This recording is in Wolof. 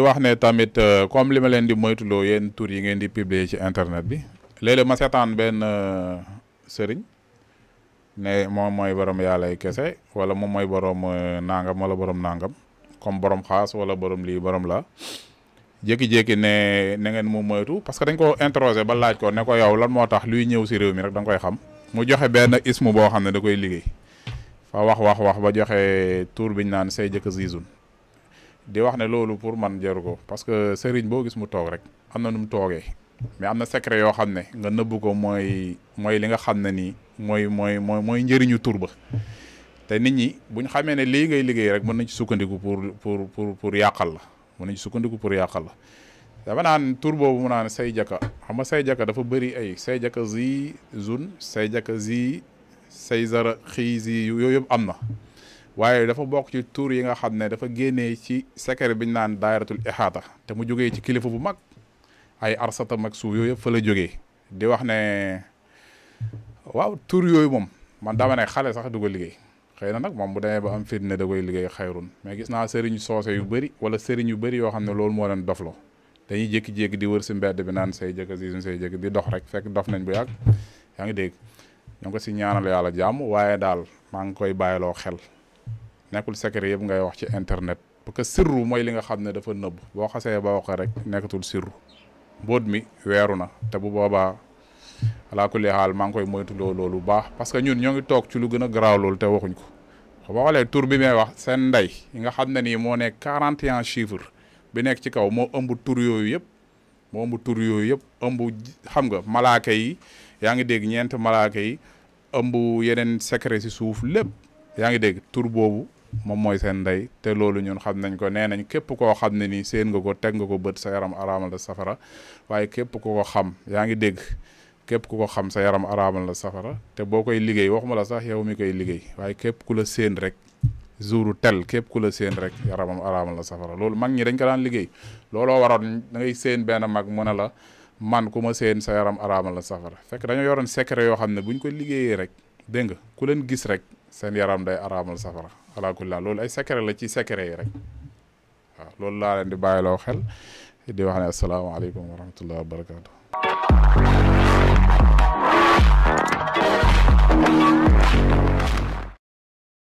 wax ne tamit comme li ma leen di moytuloo yéen tur yi ngeen di publier ci internet bi léeg-léeg ma seetaan benn sëriñ ne moom mooy borom yàlla kese wala moom mooy borom nangam wala borom nangam comme borom xaas wala borom lii borom la jékki-jékki ne na ngeen mu moytu parce que dañ ko interroger ba laaj ko ne ko yow lan moo tax luy ñëw si réew mi rek da nga koy xam mu joxe benn ismu boo xam ne da koy liggéey fa wax ba joxe tur biñ naan say jëkk zizun di wax ne loolu pour man jaru ko parce que sëriñ boo gis mu toog rek am na nu mu toogee mais am na secret yoo xam ne nga nëbbu ko mooy li nga xam ne nii mooy njëriñu tur ba te nit ñi buñ xamee ne lii ngay liggéey rek mën nañ ci sukkandiku pour yàqal la mën nañ ci sukkandiku pour yàqal la dama naan tur boobu mu naan say jaka xam nga say jaka dafa bëri ay say jaka zi zun say jaka zi say zara xii zi yooyu yëpp am na waaye dafa bokk ci tur yi nga xam ne dafa génnee ci secret bi ñu naan daayratul ihaata te mu jógee ci kilifa bu mag ay arsata mag suuf yooyu yëpp fa la jógee di wax ne waaw tur yooyu moom man dama ne xale sax du ko liggéey xëy na nag moom bu demee ba am fitne da koy liggéey xayrun mais gis naa sëriñ soose yu bëri wala sëriñ yu bëri yoo xam ne loolu moo leen dofloo dañuy jékki-jékki di wër si mbedd bi naan say jëkk si say jëkk di dox rek fekk dof nañ bu yàgg yaa ngi dégg ñoo ngi ko si ñaanal yàlla jàmm waaye daal maa ngi koy bàyyiloo xel nekkul secret yëpp ngay wax ci internet parce que sirru mooy li nga xam ne dafa nëbb boo xasee ba wax rek nekkatul sirru mbóot mi weeru na te bu boobaa alaa kulli xaal maa ngi koy moytuloo loolu bu baax parce que ñun ñoo ngi toog ci lu gën a garaaw loolu te waxuñ ko boo xoolee tur bi may wax seen ndey yi nga xam ne nii moo nekk 41 chiffres bi nekk ci kaw moo ëmb tur yooyu yëpp ëmb xam nga malaaka yi yaa ngi dégg ñeent malaaka yi ëmb yeneen secret si suuf lépp yaa ngi dégg tur boobu moom mooy seen ndey te loolu ñun xam nañ ko nee nañ képp koo xam ne nii seen nga ko teg nga ko bët sa yaram araamal la safara waaye képp ku ko xam yaa ngi dégg képp ku ko xam sa yaram araamal la safara te boo koy liggéey waxuma la sax yow mi koy liggéey waaye képp ku la seen rek jouru tel képp ku la seen rek yaramam araamal la safara loolu mag ñi dañ ko daan liggéey looloo waroon da ngay seen benn mag mu ne la man ku ma seen sa yaram araamal la safara fekk dañoo yoroon secret yoo xam ne buñ ko liggéeyee rek dégg nga ku leen gis rek seen yaram day araamal safara alaa kulli haal loolu ay secret la ci secret yi rek waaw loolu laa leen di bàyyiloo xel di wax ne asalaamaaleykum wa rahmatullahi wa barakaatu.